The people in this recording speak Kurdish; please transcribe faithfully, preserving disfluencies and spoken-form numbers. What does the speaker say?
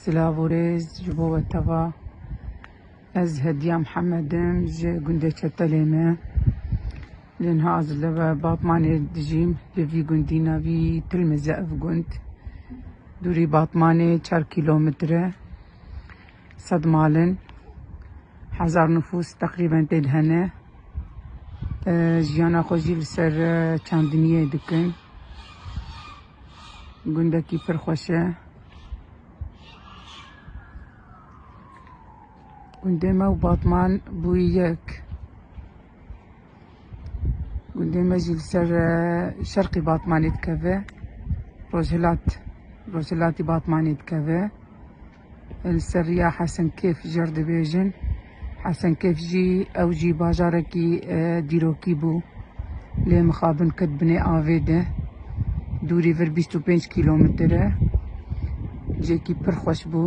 Silav û rêz ji bo we teva. Ez Hediya Mihemed im, ji gundê Çetelê me. Lê niha ez li Batmanê dijîm, li vî gundî navî Tilmize ev gund. Dûrî Batmanê çar kîlometre, sed mal in, hezar nifûs teqrîben tê de hene. E, jiyana xwe jî li ser, e, çandiniyê dikin. Gundekî pir xweş e. Gundê me û Batman bûyî yek. Gundê me jî li ser, e, şerqî Batmanê dikeve. Rojhilat, rojhilatî Batmanê dikeve. Li ser riya Hesenkêf jêr dibêjin. Hesenkêf jî, ew jî bajarekî, e, dîrokî bû. Lê mixabin ket binê avê de. Dûrî vir bîst û pênc kîlometre. Cêkî pir xweş bû.